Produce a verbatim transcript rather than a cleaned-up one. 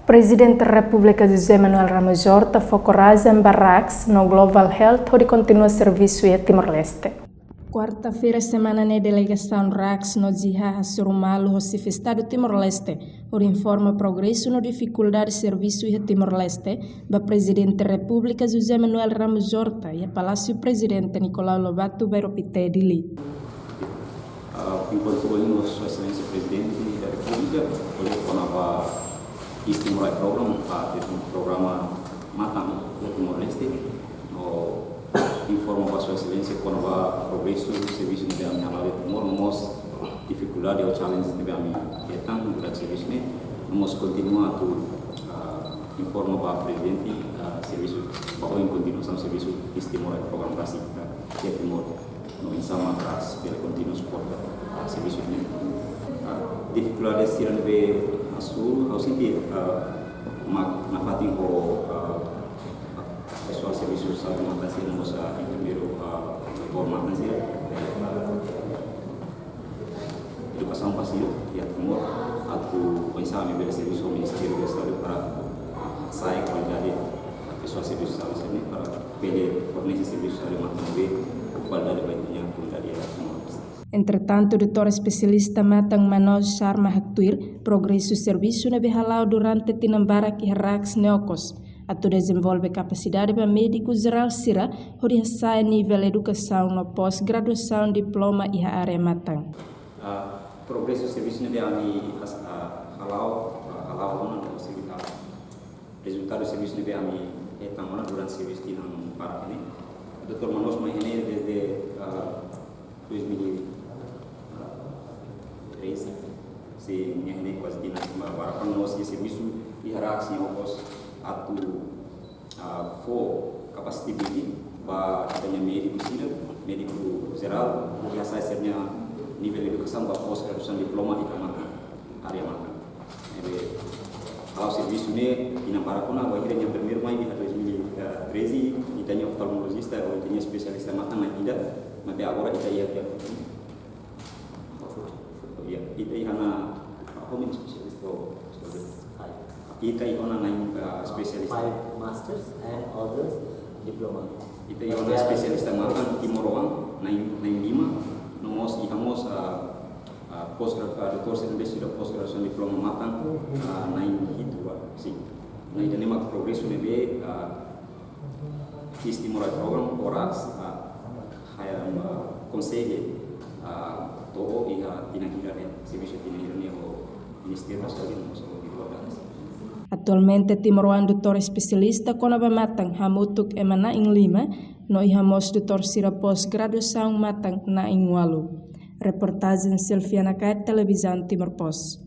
Prezidente Repúblika José Manuel Ramos Horta fó korajen ba RAKS no Global Health hodi kontinua servisu iha Timor-Leste. Kuarta-feira semana ne'e delegasaun RAKS no JIHA hasoru malu ho Xefe Estadu Timor-Leste hodi informa progresu no difikuldade servisu iha Timor-Leste ba Prezidente Repúblika José Manuel Ramos Horta iha Palásiu Prezidente Nicolau Lobato, Bairro Pité, Dili. Ah, enkontru ohin ho Sua Exelénsia Prezidente da Repúblika, hodi kona-ba East Timor Program, ah, programa matan iha Timor-Leste, no informa ba Sua Exelénsia kona-ba progresu servisu ne'ebé ami hala'o iha Timor, no mós difikuldade ou challenge ne'ebé ami hetan durante servisu ne'e, no mós kontinua atu, ah, informa ba Prezidente, ah, servisu, ba oin kontinuasaun servisu East Timor Program rasik iha Timor. No oinsá mak RAKS bele kontinua suporta, ah, servisu ne'e. Ah, difikuldade sira ne'ebé hasoru, ha'u sente, ah, mak nafatin ho, ah, pesoál servisu saúde matan sira, no mós, ah, enfermeiru, ah, doutór matan sira. Edukasaun pasiu iha Timor atu oinsá ami bele servisu ho Ministériu da Saúde para hasa'e kualidade pesoál servisu saúde sira-ne'e para bele fornese servisu saúde matan ne'ebé ho kualidade ba ita-nia komunidade iha Timor. Entretantu, doutór espesialista matan Manoj Sharma haktuir, progresu servisu ne'ebé hala'o durante tinan barak iha RAKS ne'e okos atu dezenvolve kapasidade ba médiku jerál sira hodi hasa'e nivel edukasaun no pós-graduasaun diploma iha área matan. Ah, progresu servisu ne'ebé ami has-, ah, hala'o, ah, hala'o ona no servisu, ah, rezultadu servisu ne'ebé ami hetan ona durante servisu tinan barak ne'e. Doutór Manoj mai iha ne'e desde, ah, dois mil e treze. Sin, nia iha ne'e kuaze tinan barak, no mós nia servisu iha RAKS ne'e okos atu, ah, fó kapasitabilidade ba ita-nia médiku sira, médiku jerál, hodi hasa'e sira-nia nivel edukasaun ba pós-graduasaun diploma iha matan, área matan. Ne'ebé, hala'o servisu ne'e tinan barak ona, wainhira nia primeiru mai iha dois mil e treze, ita-nia oftalmolojista, ou ita-nia espesialista matan na'in ida, maibé agora ita iha ke, ya, ita iha ona, how many specialists? Oh, sorry. Five. Ita iha ona na'in, ah, specialist. Five masters and others diploma. Ita iha ona spesialista matan timoroan na'in, na'in lima, no mós iha mós, ah, ah, pós-gra-, ah, doutór sira ne'ebé estuda pós-graduasaun diploma matan, ah, na'in hitu, ah, sin. No ida-ne'e mak progresu ne'ebé, ah, East Timor Program, RAKS, ah, haya, ah, konsege, ah, to'o iha tinan hira ne'e, servisu tinan hira ne'e ho Ministériu da Saúde, no mós ho Global Health. Atualmente, timoroan doutór espesialista kona-ba matan hamutuk ema na'in lima, no iha mós doutór sira pós-graduasaun matan na'in ualu. Reportajen Silviana Kait, Televizaun Timor Post.